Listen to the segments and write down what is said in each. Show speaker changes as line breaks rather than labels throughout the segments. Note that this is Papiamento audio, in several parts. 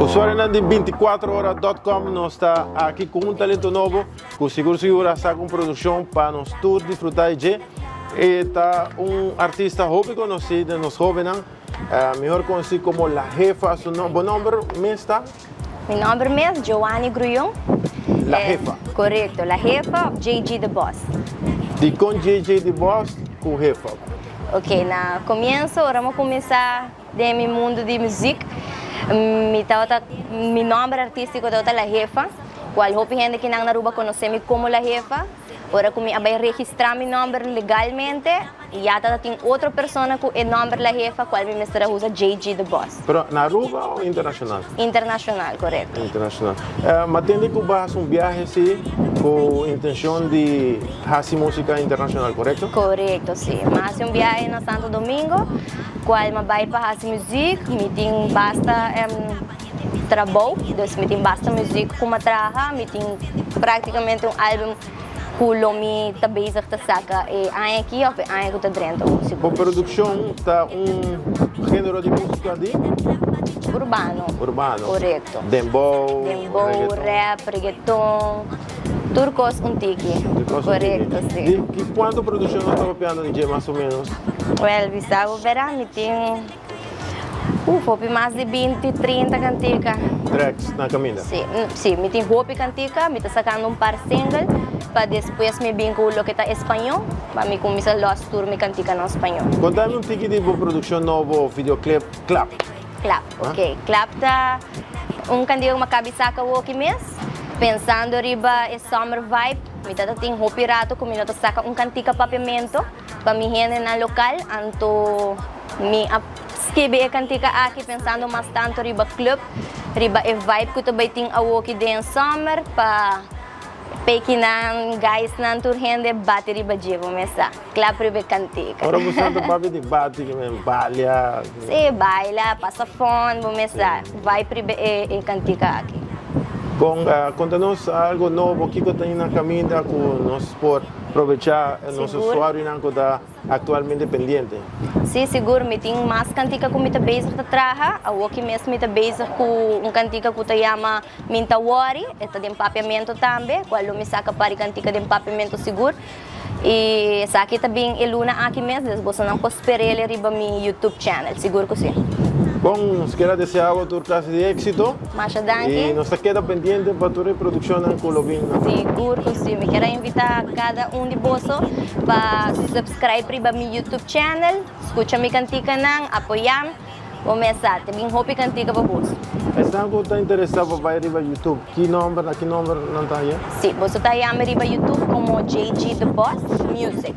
Usuarionan di 24ora.com nos ta aki ku un talento nobo ku sigur sigur a saka un produkshon pa nos tur disfrutá di dje. E ta un artista hopi konosí den nos hóbennan, mihor konosí komo La Jefa. Su nom, bo nomber mes ta?
Mi nomber mes Joanny Grullon.
La Jefa.
Korekto, La Jefa òf JG The Boss.
Dikon JG The Boss ku Jefa?
Ok, na komienso ora mi a kuminsá Den mi mundu di muzik, mi tabata, mi nòmber artístiko tabata La Jefa, kual hopi hende kinan na Aruba konosé mi komo La Jefa. Ora ku mi a bai registrá mi nòmber legalmente, ya tabata tin otro persona ku e nòmber La Jefa, kual mi mester a usa JG The Boss.
Pero na Aruba o internashonal?
Internashonal, korekto.
Internashonal. Ma tende ku bo a hasi un biahe si ku intenshon di hasi músika internashonal, korekto?
Korekto, si. Mi a hasi un biahe na Santo Domingo. Cual mi a bay pa haci muziek, mi tin basta trabou, dus mi tin basta muziek cu mi a traha, mi tin practicamente un album cu lo mi ta bezig ta saca e aña aki of e aña cu ta drenta un sigur.
Bo produccion ta un genero di musica di?
Urbano.
Urbano.
Corecto.
Dembow,
Dembow,
reggaeton.
rap, reggaeton, tur cos un tiki.
Tur cos un tiki.
Corecto, si.
Di ki cuanto produccion nos ta papiando di dje mas o menos?
Wel, bisa bo bera, mi tin uf, hopi mas di binti, trinta kantika.
Tracks na kaminda?
Si, si, mi tin hopi kantika, mi ta sakando un par single pa despues mi bin ku loke ta español, pa mi kuminsá lòs tur mi kantikanan spañol.
Konta mi un tiki di bo produkshon nobo, videoclip Klap.
Klap, ok. Klap ta un kantika ku mi a kabi saka awoki mes, pensando riba e summer vibe, mi ta ta tin hopi rato ku mi no ta saka un kantika papiamento. Pa mi hendenan lokal, anto mi a skibi e kantika aki pensando mas tantu riba club, riba e vibe ku ta bai tin awoki den summer pa pekinan, guysnan, tur hende bati riba dje bo mes sa klap riba e kantika.
Ora bo santa papia di bati ke men balia.
Si, baila, pasa fon, bo mes sa vibe riba e kantika aki.
Bon, konta nos algo nobo, kiko ta na kaminda ku nos por. Probecha nos usuarionan ku ta aktualmente pendiente.
Sí, sigur. Mi tin mas kantika ku mi ta bezig ta traha. Awoki mes mi ta bezig ku un kantika ku ta yama Min ta wòri. E ta den papiamentu tambe, kual lo mi saka par di kantika den papiamentu sigur. I esaki ta bin e luna aki mes, dus bosonan por sper'el riba mi YouTube channel. Sigur ku sí.
Bon, nos kier a desea bo tur klase di éksito.
Masha danki.
I nos ta keda pendiente pa tur e produkshonnan ku lo bin.
Sigur ku si. Mi kier a invitá kada un di boso pa subscribe riba mi YouTube channel, skucha mi kantikanan, apoyá. Bo mes sa, ta bin hopi kantika pa boso.
Esnan ku ta interesá pa bai riba YouTube, ki nòmber, na ki nòmber nan ta haña?
Si, boso ta haña mi riba YouTube komo JG The Boss Music.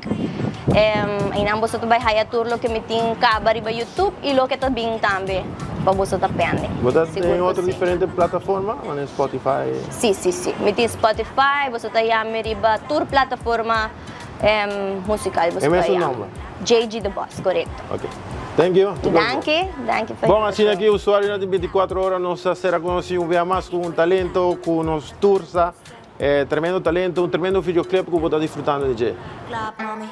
Einan boso ta bai haya tur loke mi tin kaba riba YouTube i loke ta bin tambe pa boso ta pende.
Bo ta den otro diferente plataforma, manera Spotify?
Si, si, si. Mi tin Spotify, boso ta haya mi riba tur plataforma musical boso
E
ta
mesun
haya.
nomber?
JG The Boss, korekto.
Ok. Thank you.
Danki, danki pa
Bon, asina
invitashon.
ki usuarionan di 24 ora nos a sera konosí un bia mas ku un talento ku nos tur sa. E tremendo talento, un tremendo videoclip ku bo ta disfrutando di dje.
Klap, mami.